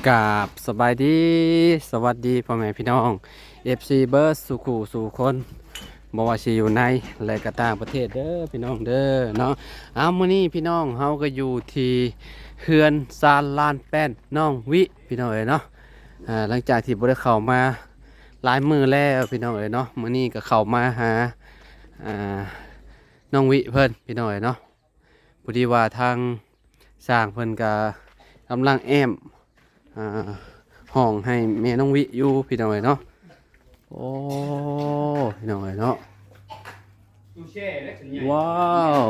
ກາບສະບາຍດີ ສະຫວັດດີພໍ່ແມ່ພີ່ນ້ອງ ເອັຟຊີ ເບິດສູ່ຄູ່ສູ່ຄົນ ບໍ່ວ່າຊິຢູ່ໃນ ແລະ ກະຕ່າງປະເທດເດີພີ່ນ້ອງເດີເນາະ. ເອົາ ມື້ນີ້ພີ່ນ້ອງ ເຮົາກໍຢູ່ທີ່ເຮືອນຊານລານແປ້ນນ້ອງວິ ພີ່ນ້ອງເອີຍເນາະ. ອາ ຫຼັງຈາກທີ່ບໍ່ໄດ້ເຂົ້າມາຫຼາຍມື້ແລ້ວພີ່ນ້ອງເອີຍເນາະ, ມື້ນີ້ກໍເຂົ້າມາຫາ ອາ ນ້ອງວິເພິ່ນພີ່ນ້ອງເອີຍເນາະ. ພໍດີວ່າທາງຊ່າງເພິ່ນກະກຳລັງແອ້ມ ອ່າ ຫ້ອງໃຫ້ແມ່ນ້ອງວິຢູ່ພີ່ນ້ອງເອີຍເນາະ. ໂອ້ ພີ່ນ້ອງເອີຍເນາະ ວ້າວ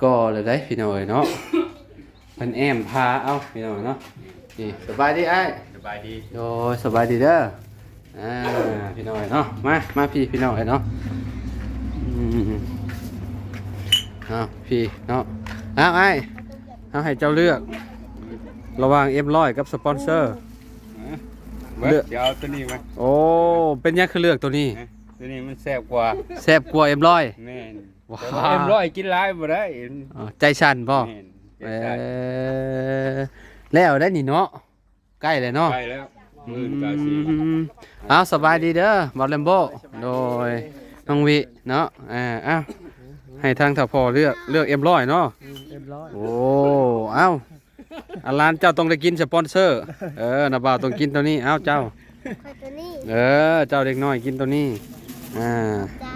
ກໍເລີຍໄດ໋ພີ່ນ້ອງເອີຍເນາະ. ເພິ່ນແອ້ມຜ້າເອົາພີ່ນ້ອງເນາະ. ນີ້ ສະບາຍດີອ້າຍ. ສະບາຍດີ. ໂດຍ ສະບາຍດີເດີ. ອ່າ ພີ່ນ້ອງເນາະ ມາ ມາພີ່ ພີ່ນ້ອງເນາະ. ອືມ ເອົາ ພີ່ເນາະ. ເອົາ ອ້າຍ ເຮົາໃຫ້ເຈົ້າເລືອກລະຫວ່າງເອັມຮ້ອຍກັບສະປອນເຊີ. ເລືອກ ຊິເອົາໂຕນີ້ມາ. ໂອ້ ເປັນຫຍັງຄືເລືອກໂຕນີ້? ໂຕນີ້ມັນແຊບກວ່າ. ແຊບກວ່າເອັມຮ້ອຍ? ແມ່ນ. ວ້າ ແຕ່ວ່າເອັມຮ້ອຍກິນຫຼາຍບໍ່ໄດ້. ອໍ ໃຈສັ່ນບໍ່? ແມ່ນ ໃຈສັ່ນ. ເອີ ແລ້ວໄດ໋ນີ້ເນາະ ໃກ້ແລ້ວເນາະ ໃກ້ແລ້ວ. ມື້ອື່ນກໍຊິ ອືມ ເອົາ ສະບາຍດີເດີ ບ່າວແລມໂບ. ໂດຍ ນ້ອງວິເນາະ. ອ່າ ເອົາ ໃຫ້ທາງທ້າວພໍ່ເລືອກ ເລືອກເອັມຮ້ອຍເນາະ. ອືມ ເອັມຮ້ອຍ. ໂອ້ ເອົາ ອາ ຫຼານເຈົ້າຕ້ອງໄດ້ກິນສະປອນເຊີ. ເອີ ນ້າບ່າວຕ້ອງກິນໂຕນີ້. ເອົາ ເຈົ້າ ຂ້ອຍໂຕນີ້. ເອີ ເຈົ້າເດັກນ້ອຍກິນໂຕນີ້. ອ່າ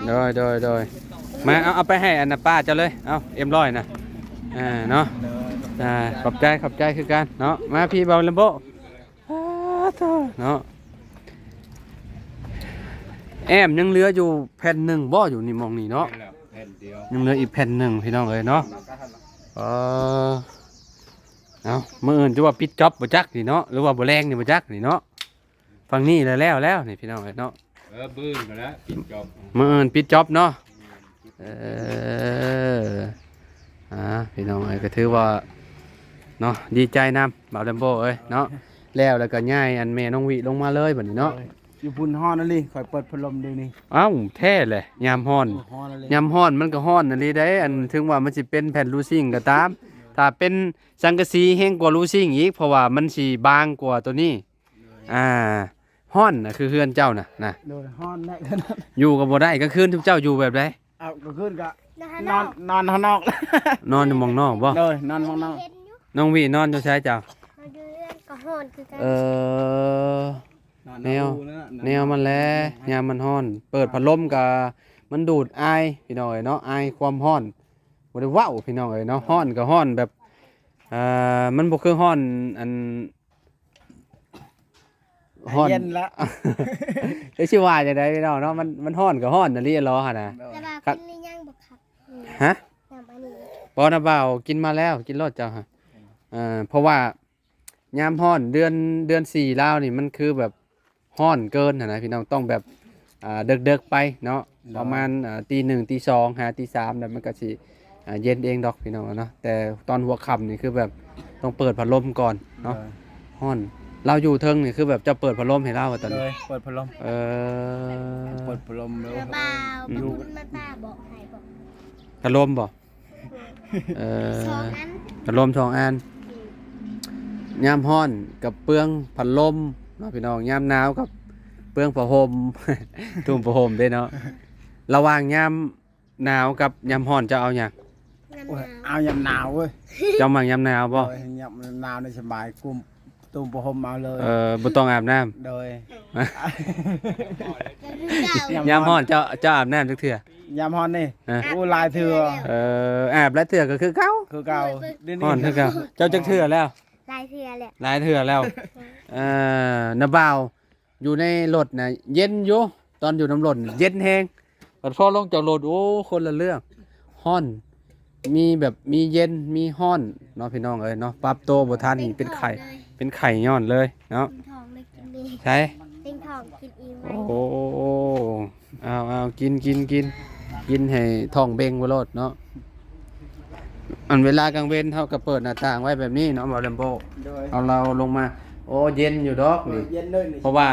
ໂດຍ ໂດຍ ໂດຍ. ມາ ເອົາ ເອົາໄປໃຫ້ອັນນ່າປ້າເຈົ້າເລີຍ. ເອົາ ເອັມຮ້ອຍນະ. ອ່າ ເນາະ. ອ່າ ຂອບໃຈ ຂອບໃຈຄືກັນເນາະ. ມາພີ່ ບ່າວແລມໂບ. ປາດໂທ້ເນາະ ແອ້ມຍັງເຫຼືອຢູ່ແຜ່ນໜຶ່ງບໍ່ ຢູ່ນີ້ ໝ່ອງນີ້ເນາະ. ແມ່ນແລ້ວ ແຜ່ນດຽວ ຍັງເຫຼືອອີກແຜ່ນໜຶ່ງພີ່ນ້ອງເອີຍເນາະ. ເອີ ເອົາ ມື້ອື່ນຈະວ່າປິດຈ໊ອບບໍ່ຈັກນີ້ເນາະ ຫຼືວ່າບໍ່ແລງນີ້ບໍ່ຈັກນີ້ເນາະ. ຝັ່ງນີ້ແລ້ວ ແລ້ວ ແລ້ວນີ້ພີ່ນ້ອງເອີຍເນາະ. ເອີ ມື້ອື່ນພຸ້ນແຫຼະປິດຈ໊ອບ ມື້ອື່ນປິດຈ໊ອບເນາະ. ເອີ ອ່າ ພີ່ນ້ອງເອີຍ ກໍຖືວ່າເນາະ ດີໃຈນຳບ່າວແລມໂບເອີຍເນາະ. ແລ້ວ ແລ້ວກໍຍ້າຍອັນແມ່ນ້ອງວິລົງມາເລີຍບັດນີ້ເນາະ. ຢູ່ພຸ້ນຮ້ອນອີ່ຫຼີ ຂ້ອຍເປີດພັດລົມຢູ່ນີ້. ເອົ້າ ແທ້ແຫຼະ ຍາມຮ້ອນ ໂອ້ ຮ້ອນອີ່ຫຼີ ຍາມຮ້ອນມັນກໍຮ້ອນອີ່ຫຼີໃດ໋. ອັນ ເອີ ເຖິງວ່າມັນຊິເປັນແຜ່ນລູຊິງກໍຕາມ ຖ້າເປັນສັງກະສີແຮງກວ່າລູຊິງອີກ ເພາະວ່າມັນຊິບາງກວ່າໂຕນີ້. ໂດຍ ອ່າ ຮ້ອນນະ ຄືເຮືອນເຈົ້ານະ ນະ. ໂດຍ ຮ້ອນໄດ້ຂະໜາດ ຢູ່ກໍບໍ່ໄດ້. ກາງຄືນທຸກເຈົ້າຢູ່ແບບໃດ? ເອົາ ກາງຄືນກໍນອນ ນອນຂ້າງນອກ ນອນຢູ່ໝ່ອງນອກບໍ່? ໂດຍ ນອນໝ່ອງນອກ. ນ້ອງວິນອນຢູ່ໃສເຈົ້າ? ນອນຢູ່ເຮືອນກໍຮ້ອນຄືກັນ. ເອີ ແນວ ແນວມັນແຫຼະ ຍາມມັນຮ້ອນ ເປີດພັດລົມກໍມັນດູດອາຍ ພີ່ນ້ອງເອີຍເນາະ ອາຍຄວາມຮ້ອນ. ບໍ່ໄດ້ເວົ້າ ພີ່ນ້ອງເອີຍເນາະ ຮ້ອນກໍຮ້ອນແບບ ເອີ ມັນບໍ່ຄືຮ້ອນ ອັນ ຮ້ອນ ເຢັນລະ ເອີ ຊິວ່າຈັ່ງໃດພີ່ນ້ອງເນາະ ມັນ ມັນຮ້ອນກໍຮ້ອນອີ່ຫຼີເນາະຫັ້ນນະ. ແຕ່ວ່າກິນຫຼືຍັງບໍ່ຄັບ? ຮະ? ນ້ຳອັນນີ້ ບໍ່ນະບ່າວ ກິນມາແລ້ວ ກິນໂລດເຈົ້າຫະ. ເອີ ເພາະວ່າຍາມຮ້ອນເດືອນ ເດືອນສີ່ລາວນີ້ ມັນຄືແບບ ຮ້ອນເກີນຫັ້ນນະພີ່ນ້ອງ ຕ້ອງແບບ ອ່າ ເດິກໆໄປເນາະ ໂດຍ ປະມານ ອ່າ ຕີໜຶ່ງ ຕີສອງ ຫາຕີສາມ ແລ້ວມັນກໍຊິ ອ່າ ເຢັນເອງດອກພີ່ນ້ອງເນາະ. ແຕ່ຕອນຫົວຄ່ຳນີ້ຄືແບບຕ້ອງເປີດພັດລົມກ່ອນເນາະ. ໂດຍ ຮ້ອນ ລາວຢູ່ເທິງນີ້ຄືແບບເຈົ້າເປີດພັດລົມໃຫ້ລາວວ່າຕອນນີ້? ໂດຍ ເປີດພັດລົມ. ເອີ ເປີດພັດລົມແລ້ວ ລະບ່າວ ອືມ ປະຄຸນມາຕາບອກໃຫ້ບໍ? ພັດລົມບໍ? ເອີ ສອງອັນ ພັດລົມສອງອັນ. ອືມ ຍາມຮ້ອນກໍເປືອງພັດລົມເນາະພີ່ນ້ອງ ຍາມໜາວກໍເປືອງຜ້າຫົ່ມ ທຸ່ມຜ້າຫົ່ມເດ້ເນາະ. ລະຫວ່າງຍາມໜາວກັບຍາມຮ້ອນ ເຈົ້າເອົາຫຍັງ? ຍາມໜາວ. ໂອ້ຍ ເອົາຍາມໜາວເວີຍ. ເຈົ້າມັກຍາມໜາວບໍ່? ໂດຍ ຍາມໜາວນີ້ສະບາຍ ກຸ້ມ ຕຸ້ມຜ້າຫົ່ມເອົາເລີຍ. ເອີ ບໍ່ຕ້ອງອາບນ້ຳ. ໂດຍ ຍາມຮ້ອນເຈົ້າ ເຈົ້າອາບນ້ຳຈັກເທື່ອ? ຍາມຮ້ອນນີ້ ເອີ ໂອ້ ຫຼາຍເທື່ອ. ເອີ ອາບຫຼາຍເທື່ອກໍຄືເກົ່າ ຄືເກົ່າ. ໂດຍ ຮ້ອນຄືເກົ່າ. ເຈົ້າຈັກເທື່ອແລ້ວ? ຫຼາຍເທື່ອແລ້ວ. ຫຼາຍເທື່ອແລ້ວ. ເອີ ນ້າບ່າວ ຢູ່ໃນລົດນະເຢັນຢູ່ ຕອນຢູ່ນຳລົດເຢັນແຮງ ບັດພໍລົງຈາກລົດ ໂອ້ ຄົນລະເລື່ອງ ຮ້ອນ ມີແບບມີເຢັນມີຮ້ອນເນາະ ພີ່ນ້ອງເອີຍເນາະ. ປັບໂຕບໍ່ທັນ ເປັນໄຂ້ ເປັນໄຂ້ຍ້ອນເລີຍເນາະ. ເຕັງທ້ອງໄດ້ກິນດີ ໃສ ເຕັງທ້ອງກິນອີ່ມໄວ. ໂອ້ ເອົາໆ ກິນ ກິນ ກິນ ກິນໃຫ້ທ້ອງເບັ່ງໄປໂລດເນາະ. ອັນເວລາກາງເວັນເຮົາກໍເປີດໜ້າຕ່າງໄວ້ແບບນີ້ເນາະ ບ່າວແລມໂບ. ໂດຍ ເອົາລາວລົງມາ ໂອ້ ເຢັນຢູ່ດອກນີ້. ເອີ ເຢັນເລີຍນີ້ ເພາະວ່າ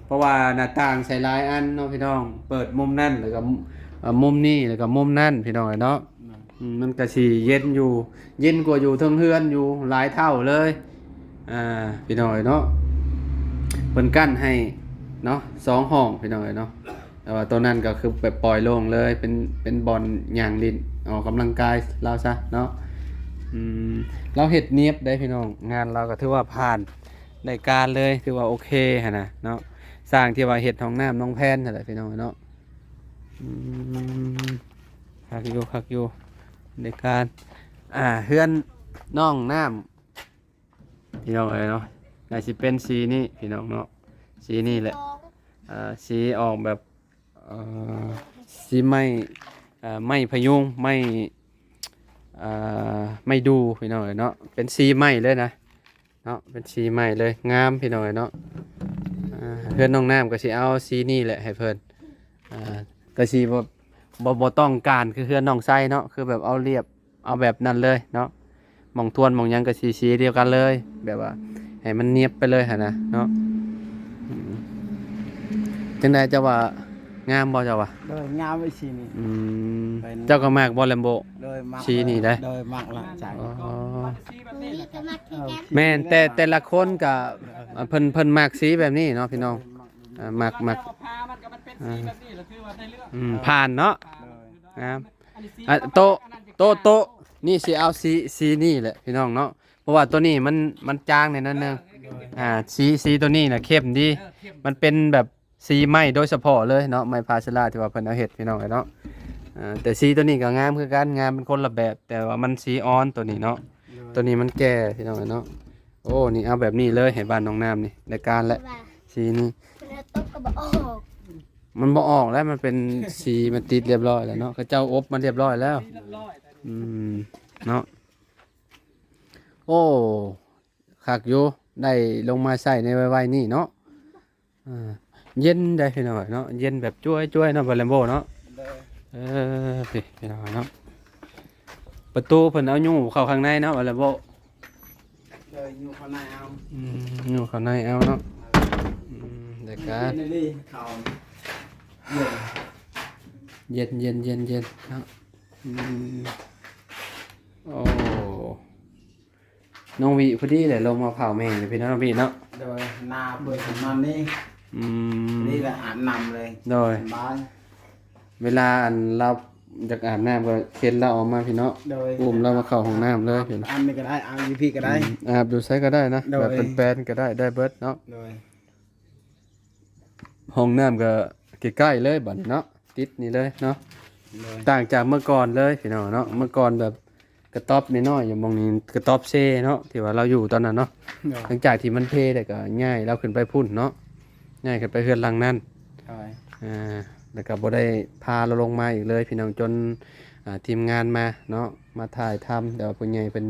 ເພາະວ່າໜ້າຕ່າງໃສ່ຫຼາຍອັນເນາະພີ່ນ້ອງ ເປີດມຸມນັ້ນ ແລ້ວກໍ ເອີ ມຸມນີ້ ແລ້ວກໍມຸມນັ້ນ ພີ່ນ້ອງເອີຍເນາະ. ແມ່ນ ອືມ ມັນກະຊິເຢັນຢູ່ ເຢັນກວ່າຢູ່ເທິງເຮືອນຢູ່ຫຼາຍເທົ່າເລີຍ ອ່າ ພີ່ນ້ອງເອີຍເນາະ. ເພິ່ນກັ້ນໃຫ້ເນາະ ສອງຫ້ອງ ພີ່ນ້ອງເອີຍເນາະ. ແຕ່ວ່າໂຕນັ້ນກໍຄືແບບປ່ອຍໂລ່ງເລີຍ ເປັນ ເປັນບ່ອນຍ່າງຫຼິ້ນ ອອກກຳລັງກາຍລາວຊະເນາະ. ອືມ ລາວເຮັດນຽບໄດ້ພີ່ນ້ອງ ງານລາວກໍຖືວ່າຜ່ານ ໄດ້ການເລີຍ ຖືວ່າໂອເຄຫັ້ນນະເນາະ. ຊ່າງທີ່ວ່າເຮັດຫ້ອງນ້ຳນ້ອງແພນຫັ້ນແຫຼະພີ່ນ້ອງເນາະ. ອືມ ຄັກຢູ່ ຄັກຢູ່ ໄດ້ການ ອ່າ ເຮືອນນ້ອງນ້ຳ ພີ່ນ້ອງເອີຍເນາະ ໜ້າຊິເປັນສີນີ້ພີ່ນ້ອງເນາະ ສີນີ້ແຫຼະ ອ່າ ສີອອກແບບ ເອີ ສີໄມ້ ເອີ ໄມ້ພະຍຸງ ໄມ້ ເອີ ໄມ້ດູ່ ພີ່ນ້ອງເອີຍເນາະ ເປັນສີໄມ້ເລີຍນະເນາະ ເປັນສີໄມ້ເລີຍ ງາມພີ່ນ້ອງເອີຍເນາະ. ອ່າ ເຮືອນນ້ອງນ້ຳກໍຊິເອົາສີນີ້ແຫຼະໃຫ້ເພິ່ນ ອ່າ ກໍຊິບໍ່ ບໍ່ ບໍ່ຕ້ອງການຄືເຮືອນນ້ອງໄຊເນາະ ຄືແບບເອົາລຽບ ເອົາແບບນັ້ນເລີຍເນາະ ໝ່ອງທວນໝ່ອງຫຍັງກໍສີ ສີດຽວກັນເລີຍ ແບບວ່າໃຫ້ມັນນຽບໄປເລີຍຫັ້ນນະເນາະ. ອືມ ຈັ່ງໃດເຈົ້າວ່າງາມບໍ່ ເຈົ້າວ່າ? ໂດຍ ງາມໄອ້ສີນີ້. ອືມ ເຈົ້າກໍມັກບໍ່ ແລມໂບ? ໂດຍ ມັກ ສີນີ້ໄດ໋. ໂດຍ ມັກລະ ໃຈ ອໍ ນີ້ກໍມັກຄືກັນ. ແມ່ນ ແຕ່ ແຕ່ລະຄົນກໍ ເພິ່ນ ເພິ່ນມັກສີແບບນີ້ເນາະພີ່ນ້ອງ ມັກ ມັກ ອືມ ຜ່ານເນາະ ງາມ. ອ່ະ ໂຕະ ໂຕະ ໂຕະ ນີ້ຊິເອົາສີ ສີນີ້ແຫຼະພີ່ນ້ອງເນາະ ເພາະວ່າໂຕນີ້ມັນ ມັນຈາງແດ່ໜ້ອຍໜຶ່ງ. ອ່າ ສີ ສີໂຕນີ້ນະເຂັ້ມດີ ມັນເປັນແບບສີໄມ້ໂດຍສະເພາະເລີຍເນາະ ໄມ້ພາເຊລາທີ່ວ່າເພິ່ນເອົາເຮັດພີ່ນ້ອງເອີຍເນາະ. ອ່າ ແຕ່ສີໂຕນີ້ກໍງາມຄືກັນ ງາມເປັນຄົນລະແບບ ແຕ່ວ່າມັນສີອ່ອນໂຕນີ້ເນາະ. ໂຕນີ້ມັນແກ່ພີ່ນ້ອງເອີຍເນາະ. ໂອ້ ນີ້ເອົາແບບນີ້ເລີຍ ໃຫ້ບ້ານນ້ອງນ້ຳນີ້ໄດ້ການແລ້ວ ສີນີ້. ມັນບໍ່ອອກແລ້ວ ມັນເປັນສີ ມັນຕິດລຽບຮ້ອຍແລ້ວເນາະ ເຂົາເຈົ້າອົບມາລຽບຮ້ອຍແລ້ວເນາະ. ໂອ້ ຄັກຢູ່ ໄດ້ລົງມາໃຊ້ໃນໄວໆນີ້ເນາະ. ເຢັນໄດ໋ພີ່ນ້ອງເນາະ ເຢັນແບບຈ້ວຍໆເນາະ ບາແລມໂບເນາະ. ເອີ ພີ່ນ້ອງເນາະ ປະຕູເພິ່ນເອົາຍູ້ເຂົ້າຂ້າງໃນເນາະ ບາແລມໂບ. ໂດຍ ຍູ້ເຂົ້າໃນເອົາ ອືມ ຍູ້ເຂົ້າໃນເອົາເນາະ. ອືມ ແລ້ວກະ ເຢັນ ເຢັນ ເຢັນ ເຢັນເນາະ. ອືມ ໂອ້ ນ້ອງວິພໍດີແຫຼະ ລົງມາເຝົ້າແມ່ຢູ່ພີ້ເນາະ ນ້ອງວິເນາະ. ໂດຍ ໜ້າເປີດປະມານນີ້ ອືມ ນີ້ແຫຼະອາບນ້ຳເລີຍ. ໂດຍ ສະບາຍ ເວລາອັນລາວຢາກອາບນ້ຳກໍເຫັນລາວອອກມາພີ້ເນາະ. ໂດຍ ອຸ້ມລາວມາເຂົ້າຫ້ອງນ້ຳເລີຍ. ອາບຢູ່ພີ້ກໍໄດ້ ອາບຢູ່ພີ້ກໍໄດ້ ອືມ ອາບຢູ່ໃສກໍໄດ້ນະ. ໂດຍ ແບບເປັນແປນກໍໄດ້ ໄດ້ເບິດເນາະ. ໂດຍ ຫ້ອງນ້ຳກໍໃກ້ໆເລີຍບັດນີ້ເນາະ ຕິດນີ້ເລີຍເນາະ. ໂດຍ ຕ່າງຈາກເມື່ອກ່ອນເລີຍພີ່ນ້ອງເນາະ. ເມື່ອກ່ອນແບບກະຕ໊ອບນ້ອຍໆຢູ່ໝ່ອງນີ້ ກະຕ໊ອບເຊເນາະ ທີ່ວ່າລາວຢູ່ຕອນນັ້ນເນາະ. ໂດຍ ຫຼັງຈາກທີ່ມັນເພແລ້ວກໍຍ້າຍລາວຂຶ້ນໄປພຸ້ນເນາະ ຍ້າຍຂຶ້ນໄປເຮືອນຫຼັງນັ້ນ. ໂດຍ ອ່າ ແລ້ວກໍບໍ່ໄດ້ພາລາວລົງມາອີກເລີຍພີ່ນ້ອງ ຈົນ ອ່າ ທີມງານມາເນາະ ມາຖ່າຍທຳ ແຕ່ວ່າຜູ້ໃຫຍ່ເພິ່ນ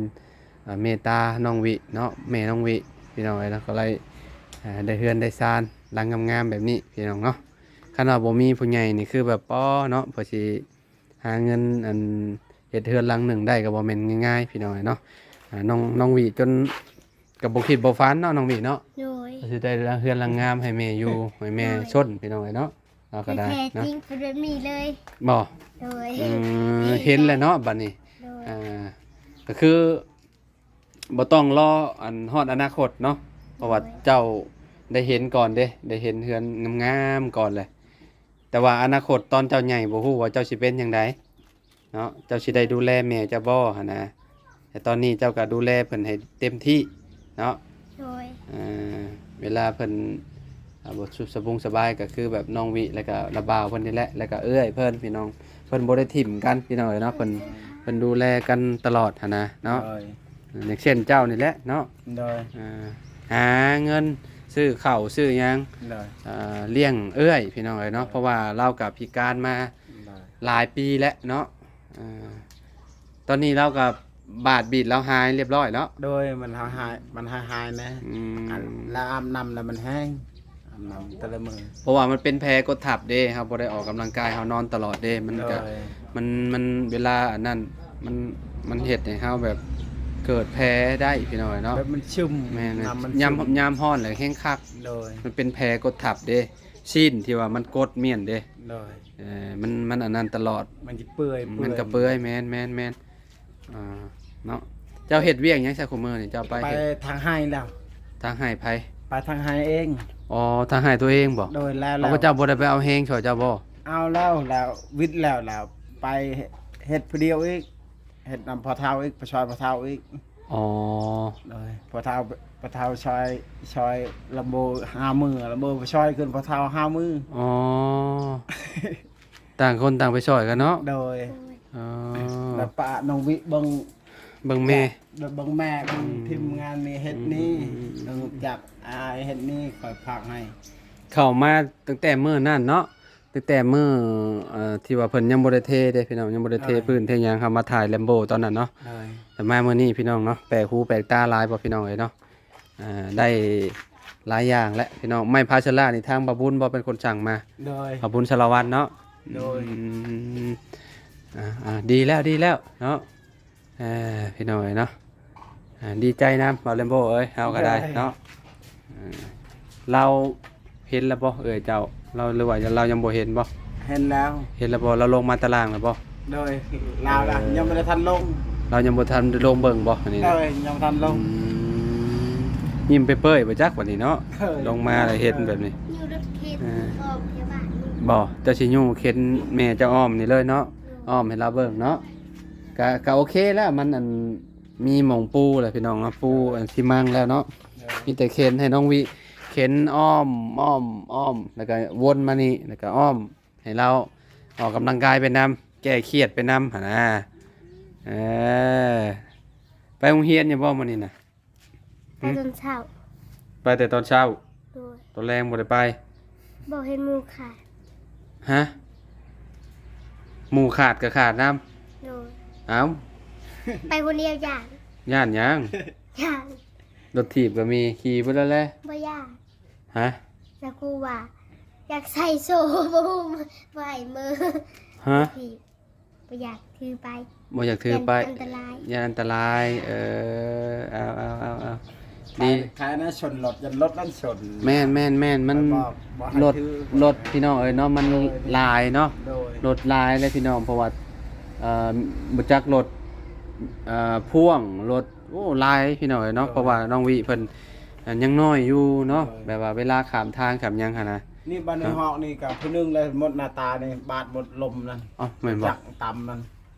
ອ່າ ເມດຕານ້ອງວິເນາະ ແມ່ນ້ອງວິພີ່ນ້ອງເອີຍເນາະ. ກໍເລີຍ ອ່າ ໄດ້ເຮືອນໄດ້ຊານຫຼັງງາມໆແບບນີ້ພີ່ນ້ອງເນາະ. ຄັນວ່າບໍ່ມີຜູ້ໃຫຍ່ນີ້ຄືແບບ ປໍ ເນາະ ເພື່ອຊິຫາເງິນອັນເຮັດເຮືອນຫຼັງໜຶ່ງໄດ້ກໍບໍ່ແມ່ນງ່າຍໆພີ່ນ້ອງເອີຍເນາະ. ອ່າ ນ້ອງ ນ້ອງວິຈົນກໍບໍ່ຄິດບໍ່ຝັນເນາະ ນ້ອງວິເນາະ. ໂດຍ ກໍຊິໄດ້ເຮືອນຫຼັງງາມໃຫ້ແມ່ຢູ່ ໃຫ້ແມ່ຊົນພີ່ນ້ອງເອີຍເນາະ. ເຮົາກໍໄດ້ເນາະ ແທ້ຈິງເປັນແບບນີ້ເລີຍ ບໍ່? ໂດຍ ເອີ ເຫັນແລ້ວເນາະບັດນີ້. ໂດຍ ອ່າ ກໍຄືບໍ່ຕ້ອງລໍອັນຮອດອະນາຄົດເນາະ ເພາະວ່າ ໂດຍ ເຈົ້າໄດ້ເຫັນກ່ອນເດ້ ໄດ້ເຫັນເຮືອນງາມໆກ່ອນແຫຼະ. ແຕ່ວ່າອະນາຄົດຕອນເຈົ້າໃຫຍ່ບໍ່ຮູ້ວ່າເຈົ້າຊິເປັນຈັ່ງໃດເນາະ ເຈົ້າຊິໄດ້ດູແລແມ່ເຈົ້າບໍ່ຫັ້ນນະ. ແຕ່ຕອນນີ້ເຈົ້າກໍດູແລເພິ່ນໃຫ້ເຕັມທີ່ເນາະ. ໂດຍ ເອີ ເວລາເພິ່ນ ອ່າ ບໍ່ສຸກສະບຸງສະບາຍ ກໍຄືແບບນ້ອງວິ ແລ້ວກໍລະບ່າວເພິ່ນນີ້ແຫຼະ ແລ້ວກໍເອື້ອຍເພິ່ນພີ່ນ້ອງ ເພິ່ນບໍ່ໄດ້ຖິ້ມກັນພີ່ນ້ອງເອີຍເນາະ. ເພິ່ນ ເພິ່ນດູແລກັນຕະຫຼອດຫັ້ນນະເນາະ. ໂດຍ ຢ່າງເຊັ່ນເຈົ້ານີ້ແຫຼະເນາະ. ໂດຍ ອ່າ ຫາເງິນຊື້ເຂົ້າຊື້ຫຍັງ ໂດຍ ເອີ ລ້ຽງເອື້ອຍພີ່ນ້ອງເອີຍເນາະ. ໂດຍ ເພາະວ່າລາວກໍພິການມາ ໂດຍ ຫຼາຍປີແລ້ວເນາະ. ເອີ ຕອນນີ້ລາວກໍບາດບີດລາວຫາຍລຽບຮ້ອຍເນາະ. ໂດຍ ມັນຫາຍ ມັນຫາຍໆນະ. ອືມ ອັນລາວອາບນ້ຳແລ້ວມັນແຫ້ງ ອາບນ້ຳແຕ່ລະມື້ ເພາະວ່າມັນເປັນແຜກົດທັບເດ້ ເຮົາບໍ່ໄດ້ອອກກຳລັງກາຍ ເຮົານອນຕະຫຼອດເດ້ ມັນກໍ ໂດຍ ມັນ ມັນເວລາອັນນັ້ນ ມັນ ມັນເຮັດໃຫ້ເຮົາແບບເກີດແຜໄດ້ພີ່ນ້ອງເອີຍເນາະ. ແບບມັນຊຶມ ແມ່ນໆ ນ້ຳມັນຊຶມ ຍາມ ຍາມຮ້ອນແລ້ວແຮງຄັກ. ໂດຍ ມັນເປັນແຜກົດທັບເດ້ ຊີ້ນທີ່ວ່າມັນກົດມ້ຽນເດ້. ໂດຍ ເອີ ມັນ ມັນອັນນັ້ນຕະຫຼອດ ມັນຊິເປື່ອຍ ມັນກໍເປື່ອຍ ເປື່ອຍ ແມ່ນໆໆ ອ່າ ເນາະ. ເຈົ້າເຮັດວຽກຫຍັງຊະ ຄູ່ມື້ນີ້ເຈົ້າໄປ ໄປເຮັດທາງໄຮ່ແລ້ວ. ທາງໄຮ່ໃຜ? ໄປທາງໄຮ່ເອງ. ອໍ ທາງໄຮ່ຕົວເອງບໍ? ໂດຍ ແລ້ວ ເອົາ ແລ້ວ ເຈົ້າບໍ່ໄດ້ໄປເອົາແຮງຊ່ອຍເຈົ້າບໍ? ເອົາແລ້ວ ແລ້ວ ວິດແລ້ວ ແລ້ວໄປເຮັດຜູ້ດຽວອີກ ເຮັດນຳພໍ່ເຖົ້າອີກ ໄປຊ່ອຍພໍ່ເຖົ້າອີກ. ອໍ ໂດຍ ພໍ່ເຖົ້າ ພໍ່ເຖົ້າຊ່ອຍ ຊ່ອຍລຳໂບຫ້າມື້ ລຳໂບໄປຊ່ອຍຂຶ້ນພໍ່ເຖົ້າຫ້າມື້. ອໍ ຕ່າງຄົນຕ່າງໄປຊ່ອຍກັນເນາະ. ໂດຍ ອໍ ແລ້ວປະນ້ອງວິເບິ່ງ ເບິ່ງແມ່ ແລະເບິ່ງແມ່ ເບິ່ງ ອືມ ທີມງານນີ້ເຮັດນີ້ ອືມ ເບິ່ງຈັກອາຍເຮັດນີ້ ຂ້ອຍພາກໃຫ້. ເຂົ້າມາຕັ້ງແຕ່ມື້ນັ້ນເນາະ ຕັ້ງແຕ່ມື້ ເອີ ທີ່ວ່າເພິ່ນຍັງບໍ່ໄດ້ເທເດ້ພີ່ນ້ອງ ຍັງບໍ່ໄດ້ເທ ໂດຍ ພື້ນເທຫຍັງ ເຮົາມາຖ່າຍແລມໂບຕອນນັ້ນເນາະ. ໂດຍ ແຕ່ມາມື້ນີ້ພີ່ນ້ອງເນາະ ແປກຫູແປກຕາຫຼາຍບໍ່ພີ່ນ້ອງເອີຍເນາະ. ອ່າ ໄດ້ຫຼາຍຢ່າງແຫຼະພີ່ນ້ອງ. ໄມ້ພາເຊລານີ້ທາງບ່າວບຸນບໍ່ເປັນຄົນສັ່ງມາ? ໂດຍ ບ່າວບຸນສາລະວັນເນາະ. ໂດຍ ອືມ ອ່າ ອ່າ ດີແລ້ວ ດີແລ້ວເນາະ. ເອີ ພີ່ນ້ອງເອີຍເນາະ ອ່າ ດີໃຈນຳບ່າວແລມໂບເອີຍ ເຮົາກໍໄດ້ ໂດຍ ເນາະ. ເອີ ລາວເຫັນແລ້ວບໍ່ເອື້ອຍເຈົ້າ? ລາວ ຫຼືວ່າລາວຍັງບໍ່ເຫັນບໍ່? ເຫັນແລ້ວ. ເຫັນແລ້ວບໍ່? ລາວລົງມາຕາລ່າງແລ້ວບໍ່? ໂດຍ ລາວລະ ເອີ ຍັງບໍ່ໄດ້ທັນລົງ. ລາວຍັງບໍ່ທັນລົງເບິ່ງບໍ່ອັນນີ້ນະ? ໂດຍ ຍັງບໍ່ທັນລົງ. ອືມ ຍິ້ມເປີຍໆບໍ່ຈັກບັດນີ້ເນາະ. ໂດຍ ລົງມາແລ້ວເຫັນແບບນີ້ ຢູ່ລົດເຂດ ເອີ ອອກແຖວບ້ານນີ້. ບໍ່ ເຈົ້າຊິຍູ້ເຂັນແມ່ເຈົ້າອ້ອມນີ້ເລີຍເນາະ. ໂດຍ ອ້ອມໃຫ້ລາວເບິ່ງເນາະ. ກະ ກະໂອເຄແລ້ວ ມັນອັນ ມີໝ່ອງປູແລ້ວພີ່ນ້ອງເນາະ ປູອັນຊີມັງແລ້ວເນາະ. ໂດຍ ມີແຕ່ເຂັນໃຫ້ນ້ອງວິ ເຂັນອ້ອມ ອ້ອມ ອ້ອມ ແລ້ວກໍວົນມານີ້ ແລ້ວກໍອ້ອມ ໃຫ້ລາວອອກກຳລັງກາຍໄປນຳ ແກ້ຄຽດໄປນຳຫັ້ນນະ. ເອີ ໄປໂຮງຮຽນຢູ່ບໍ່ມື້ນີ້ນະ? ໄປ ຫຶ? ຕອນເຊົ້າ. ໄປແຕ່ຕອນເຊົ້າ? ໂດຍ. ຕອນແລງບໍ່ໄດ້ໄປ? ບໍ່ ເຫັນໝູ່ຂາດ. ຮະ? ໝູ່ຂາດກໍຂາດນຳ? ໂດຍ. ເອົ້າ ໄປຄົນດຽວຢ້ານ. ຢ້ານຫຍັງ? ຢ້ານ. ລົດຖີບກໍມີ ຂີ່ເບິດແລ້ວແຫຼະ. ບໍ່ຢ້ານ. ຮະ? ແລ້ວຄູວ່າ ຢາກໃສ່ໂສ້ ບໍ່ຮູ້ ບໍ່ໃຫ້ເມືອ. ຮະ? ບໍ່ຢາກຖືໄປ. ບໍ່ຢາກຖືໄປ ຢ້ານອັນຕະລາຍ. ຢ້ານອັນຕະລາຍ. ເອີ ເອົາ ເອົາ ເອົາ ເອົາ ດີ. ຂາຍ ຂາຍນະຊົນລົດ ຢ້ານລົດນັ້ນຊົນ. ແມ່ນໆໆ ມັນ ບໍ່ ບໍ່ໃຫ້ ລົດ ຖື ລົດພີ່ນ້ອງເອີຍເນາະ ມັນ ໂດຍ ຫຼາຍເນາະ. ໂດຍ. ລົດຫຼາຍເລີຍພີ່ນ້ອງ ເພາະວ່າ ເອີ ບໍ່ຈັກລົດ ເອີ ພ່ວງ ລົດ ໂອ້ ຫຼາຍພີ່ນ້ອງເອີຍເນາະ. ໂດຍ. ເພາະວ່ານ້ອງວິເພິ່ນ ອ່າ ຍັງນ້ອຍຢູ່ເນາະ. ໂດຍ. ແບບວ່າເວລາຂ້າມທາງຂ້າມຫຍັງຫັ້ນນະ. ນີ້ບາດໃນຮອກນີ້ກໍຜູ້ໜຶ່ງແລ້ວ ໝົດໜ້າຕານີ້ ບາດໝົດລົມນັ້ນ. ເອົ້າ ແມ່ນບໍ່? ຈັກຕຳນັ້ນ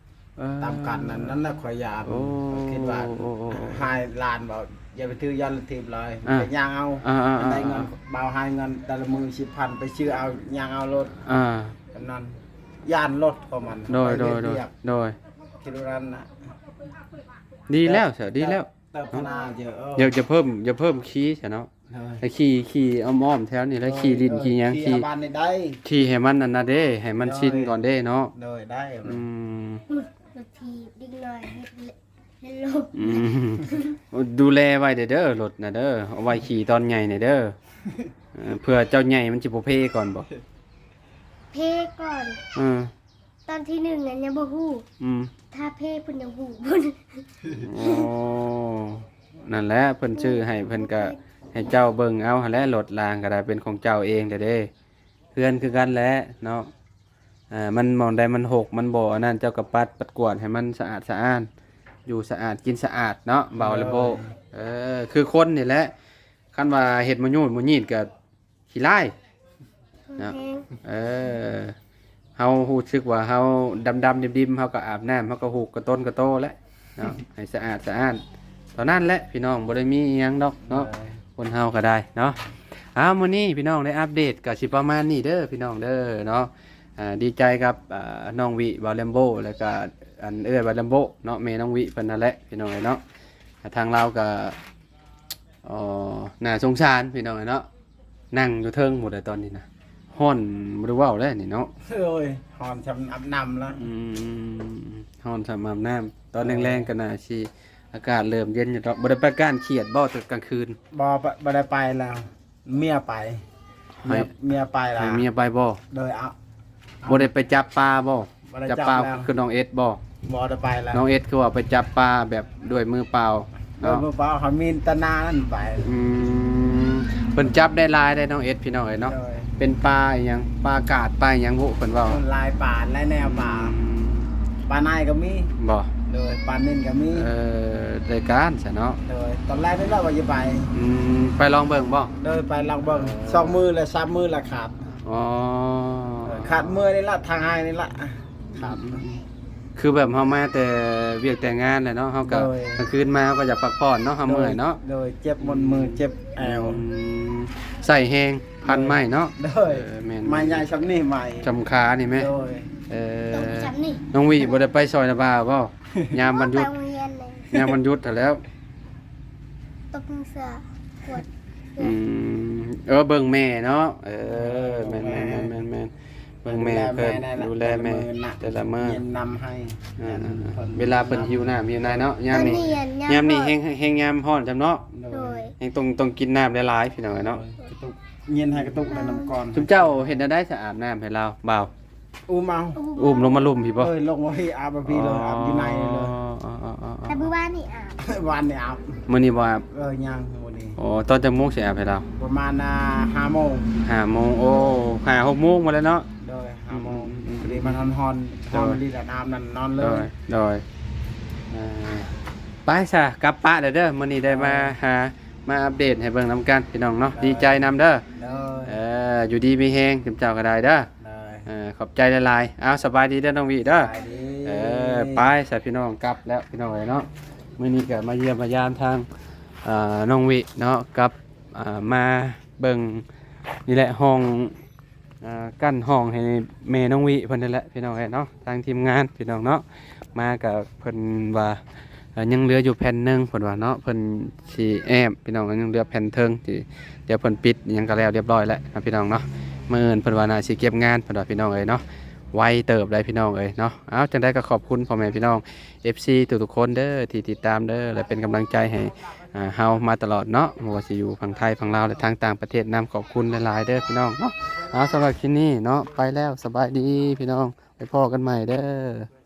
ເອີ ຕຳກັນນັ້ນ. ນັ້ນນະ ຂ້ອຍຢ້ານ. ໂອ້ ຂ້ອຍຄິດວ່າ ໂອ້ ໂອ້ ໂອ້ ໂອ້ ໃຫ້ຫຼານວ່າ ຢ່າໄປຖື ຢ້ານລົດຖີບຫຼາຍ ອ່າ ໄປຍ່າງເອົາ. ອ່າໆໆໆ ໄດ້ເງິນ ບ່າວໃຫ້ເງິນແຕ່ລະມື້ສິບພັນ ໄປຊື້ເອົາ ຍ່າງເອົາໂລດ. ອ່າ ອັນນັ້ນ ຢ້ານລົດຂອງມັນ. ໂດຍ ໄປເຮັດວຽກ. ໂດຍ ໂດຍ. ຄິດວ່ານັ້ນນະ ດີແລ້ວ ເອີ ເສີ ດີແລ້ວ. ເຕີບພະນາເຈີ ເອີ ຢ່າ ຢ່າເພີ່ມ ຢ່າເພີ່ມຄີຊະເນາະ. ໂດຍ. ໃຫ້ຂີ່ ຂີ່ອ້ອມໆແຖວນີ້ແຫຼະ. ໂດຍ ຂີ່ຫຼິ້ນ ໂດຍ. ຂີ່ຫຍັງ ຂີ່ ຂີ່ບ້ານນີ້ໄດ້ ຂີ່ໃຫ້ມັນອັນນັ້ນເດ້ ໃຫ້ມັນຊິນກ່ອນເດ້ເນາະ. ໂດຍ ໄດ້. ອືມ ລົດຖີບເດັກນ້ອຍເຮັດ ເຮັດລົມ. ອືມ ໂອ້ ດູແລໄວ້ເດີ້ ລົດນະເດີ້ ເອົາໄວ້ຂີ່ຕອນໃຫຍ່ນີ້ເດີ້. ເອີ ເພື່ອເຈົ້າໃຫຍ່ມັນຊິບໍ່ເພກ່ອນບໍ? ເພກ່ອນ. ເອີ ຕອນທີໜຶ່ງນັ້ນຍັງບໍ່ຮູ້. ອືມ ຖ້າເພເພິ່ນຍັງຮູ້ພຸ້ນ. ໂອ້ ນັ້ນແຫຼະ ເພິ່ນຊື້ໃຫ້ ເພິ່ນກະໃຫ້ເຈົ້າເບິ່ງເອົາຫັ້ນແຫຼະ. ລົດລາງກະໄດ້ເປັນຂອງເຈົ້າເອງແທ້ເດ້ ເຮືອນຄືກັນແຫຼະເນາະ. ອ່າ ມັນໝ່ອງໃດມັນຫົກ ມັນບໍ່ອັນນັ້ນ ເຈົ້າກະປັດ ປັດກວາດໃຫ້ມັນສະອາດສະອ້ານ ຢູ່ສະອາດກິນສະອາດເນາະ ບ່າວແລມໂບ. ໂດຍ. ເອີ ຄືຄົນນີ້ແຫຼະ ຄັນວ່າເຮັດມະຍູດມະຢີດກະ ຂີ້ລ້າຍເນາະ. ແຮງ ເອີ ເຮົາຮູ້ສຶກວ່າເຮົາດຳໆດິມໆ ເຮົາກໍອາບນ້ຳ ເຮົາກໍຫູກກະຕົນກະໂຕແຫຼະເນາະ ໃຫ້ສະອາດສະອ້ານ ເທົ່ານັ້ນແຫຼະພີ່ນ້ອງ. ບໍ່ໄດ້ມີອີ່ຫຍັງດອກເນາະ ໂດຍ ຄົນເຮົາກໍໄດ້ເນາະ. ເອົາ ມື້ນີ້ພີ່ນ້ອງໄດ້ອັບເດດກໍຊິປະມານນີ້ເດີ້ພີ່ນ້ອງເດີ້ເນາະ. ອ່າ ດີໃຈກັບ ອ່າ ນ້ອງວິ ບ່າວແລມໂບ ແລ້ວກໍອັນເອື້ອຍບ່າວແລມໂບເນາະ ແມ່ນ້ອງວິເພິ່ນນັ້ນແຫຼະພີ່ນ້ອງເອີຍເນາະ. ທາງລາວກໍ ອໍ ໜ້າສົງສານພີ່ນ້ອງເອີຍເນາະ ນັ່ງຢູ່ເທິງພຸ້ນແຫຼະຕອນນີ້ນະ ຮ້ອນບໍ່ໄດ້ເວົ້າແລ້ວນີ້ເນາະ. ໂອ້ຍ ຮ້ອນຊ່ຳອາບນ້ຳລະ. ອືມ ຮ້ອນຊ່ຳອາບນ້ຳ. ຕອນແລງໆກໍໜ້າຊິອາກາດເລີ່ມເຢັນຢູ່ດອກ. ບໍ່ໄດ້ໄປກ້ານຂຽດບໍ່ແຕ່ກາງຄືນ? ບໍ່ ບໍ່ໄດ້ໄປແລ້ວ ເມຍໄປ. ໃຫ້ ເມຍ ເມຍໄປລະ. ໃຫ້ເມຍໄປບໍ່? ໂດຍ. ເອົາ ບໍ່ໄດ້ໄປຈັບປາບໍ່? ບໍ່ໄດ້ຈັບແລ້ວ. ຈັບປາຄືນ້ອງເອັດບໍ່? ບໍ່ໄດ້ໄປແລ້ວ. ນ້ອງເອັດຄືວ່າໄປຈັບປາແບບດ້ວຍມືເປົ່າເນາະ. ດ້ວຍມືເປົ່າ ເຂົາມີແຕ່ໜ້ານັ້ນໄປ. ອືມ ເພິ່ນຈັບໄດ້ຫຼາຍໄດ໋ນ້ອງເອັດ ພີ່ນ້ອງເອີຍເນາະ. ໂດຍ ເປັນປາອີ່ຫຍັງ ປາກາດ ປາອີ່ຫຍັງບຸ ເພິ່ນເວົ້າ. ໂດຍ ຫຼາຍປາ ຫຼາຍແນວປາ. ອືມ ປາໃນກໍມີ. ບໍ່? ໂດຍ ປານິນກໍມີ. ເອີ ໄດ້ການຊະເນາະ. ໂດຍ ຕອນແລກນີ້ລະວ່າຈະໄປ. ອືມ ໄປລອງເບິ່ງບໍ່? ໂດຍ ໄປລອງເບິ່ງ ເອີ ສອງມື້ແລະ ສາມມື້ລະຂາດ. ອໍ ເອີ ຂາດເມື່ອຍນີ້ລະ ທາງອ້າຍນີ້ລະ ຂາດ. ອືມ ຄືແບບເຮົາມາແຕ່ວຽກແຕ່ງານແຫຼະເນາະ ເຮົາກໍ ໂດຍ ກາງຄືນມາເຮົາກໍຢາກພັກຜ່ອນເນາະ ເຮົາເມື່ອຍເນາະ. ໂດຍ ເຈັບມົນມື ເຈັບແອວ. ອືມ ໃຊ້ແຮງ ພັນໄມ້ເນາະ. ໂດຍ ເອີ ແມ່ນໆ ໄມ້ໃຫຍ່ຊ່ຳນີ້ ໄມ້ຊ່ຳຂານີ້ແມ. ໂດຍ ເອີ ຊ່ຳນີ້. ນ້ອງວິບໍ່ໄດ້ໄປຊ່ອຍນະບ່າວບໍ່? ຍາມວັນຢຸດ ໄປໂຮງຮຽນເລີຍ ຍາມວັນຢຸດຫັ້ນແຫຼ້ວ ຕົກເສື້ອ ກວດເສື້ອ. ອືມ ເອີ ເບິ່ງແມ່ເນາະ. ເອີ ເອີ ແມ່ນໆໆໆ ເບິ່ງແມ່ເພິ່ນ ດູແລແມ່ແຕ່ລະມື້ ແຕ່ລະມື້ ເຢັນນຳໃຫ້. ເອີ ເວລາເພິ່ນຫິວນ້ຳຫິວໃນເນາະ ຍາມນີ້ ຕອນນີ້ ຍາມນີ້ແຮງ ແຮງຍາມຮ້ອນຈຳເນາະ. ໂດຍ ໂດຍ ແຮງຕ້ອງ ຕ້ອງກິນນ້ຳຫຼາຍໆ ພີ່ນ້ອງເອີຍເນາະ. ໂດຍ ກະຕຸກ ເຢັນໃຫ້ກະຕຸກແລ້ວນຳກ່ອນ. ຊຸມເຈົ້າເຮັດແນວໃດສະ ອາບນ້ຳໃຫ້ລາວ ບ່າວ? ອຸ້ມເອົາ. ອຸ້ມລົງມາລຸ່ມພີ້ບໍ່? ເອີ ລົງມາພີ້ ອາບພີ້ເລີຍ ອາບຢູ່ໃນເລີຍ. ອໍ ແຕ່ມື້ວານນີ້ອາບ ວານນີ້ອາບ ມື້ນີ້ບໍ່ອາບ? ເອີ ຍັງມື້ນີ້. ອໍ ຕອນຈັກໂມງຊິອາບໃຫ້ລາວ? ປະມານ ອ່າ ຫ້າໂມງ ຫ້າໂມງ. ໂອ້ ຫ້າຫົກໂມງມາແລ້ວເນາະ. ໂດຍ ຫ້າໂມງ ອືມໆໆ ພໍດີມັນຮ້ອນໆ ໂດຍ ຮ້ອນດີແລ້ວອາບນ້ຳນອນເລີຍ. ໂດຍ ໂດຍ ເອີ ໄປຊະ ກັບປະແລ້ວເດີ ມື້ນີ້ໄດ້ມາ ໂດຍ ຫາ ມາອັບເດດໃຫ້ເບິ່ງນຳກັນ ພີ່ນ້ອງເນາະ. ໂດຍ ດີໃຈນຳເດີ. ໂດຍ ເອີ ຢູ່ດີມີແຮງ ຈຸມເຈົ້າກໍໄດ້ເດີ. ໂດຍ ເອີ ຂອບໃຈຫຼາຍໆ. ເອົາ ສະບາຍດີເດີນ້ອງວິເດີ. ສະບາຍດີ. ເອີ ໄປຊະພີ່ນ້ອງ ກັບແລ້ວພີ່ນ້ອງເອີຍເນາະ. ມື້ນີ້ກໍມາຢ້ຽມມາຢາມທາງ ເອີ ນ້ອງວິເນາະ ກັບ ເອີ ມາເບິ່ງນີ້ແຫຼະ ຫ້ອງ ອ່າ ກັ້ນຫ້ອງໃຫ້ແມ່ນ້ອງວິເພິ່ນນັ້ນແຫຼະ ພີ່ນ້ອງເອີຍເນາະ. ທາງທີມງານ ພີ່ນ້ອງເນາະ ມາກະເພິ່ນວ່າ ເອີ ຍັງເຫຼືອຢູ່ແຜ່ນໜຶ່ງ ເພິ່ນວ່າເນາະ ເພິ່ນຊິແອ້ມ ພີ່ນ້ອງ ຍັງເຫຼືອແຜ່ນເທິງທີ່ ດຽວເພິ່ນປິດຫຍັງກະແລ້ວລຽບຮ້ອຍແລ້ວເນາະ ພີ່ນ້ອງເນາະ. ມື້ອື່ນເພິ່ນວ່າໜ້າຊິເກັບງານ ເພິ່ນວ່າ ພີ່ນ້ອງເອີຍເນາະ. ໄວເຕີບໄດ໋ ພີ່ນ້ອງເອີຍເນາະ. ເອົາ ຈັ່ງໃດກໍຂອບຄຸນພໍ່ແມ່ພີ່ນ້ອງ ເອັຟຊີ ທຸກໆຄົນເດີ ທີ່ຕິດຕາມເດີ ແລະ ເປັນກຳລັງໃຈໃຫ້ ອ່າ ເຮົາມາຕະຫຼອດເນາະ ບໍ່ວ່າຊິຢູ່ຝັ່ງໄທ ຝັ່ງລາວ ແລະ ທາງຕ່າງປະເທດນຳ. ຂອບຄຸນຫຼາຍໆເດີພີ່ນ້ອງເນາະ. ເອົາ ສຳລັບຄລິບນີ້ເນາະ ໄປແລ້ວ ສະບາຍດີພີ່ນ້ອງ ໄປພໍ້ກັນໃໝ່ເດີ.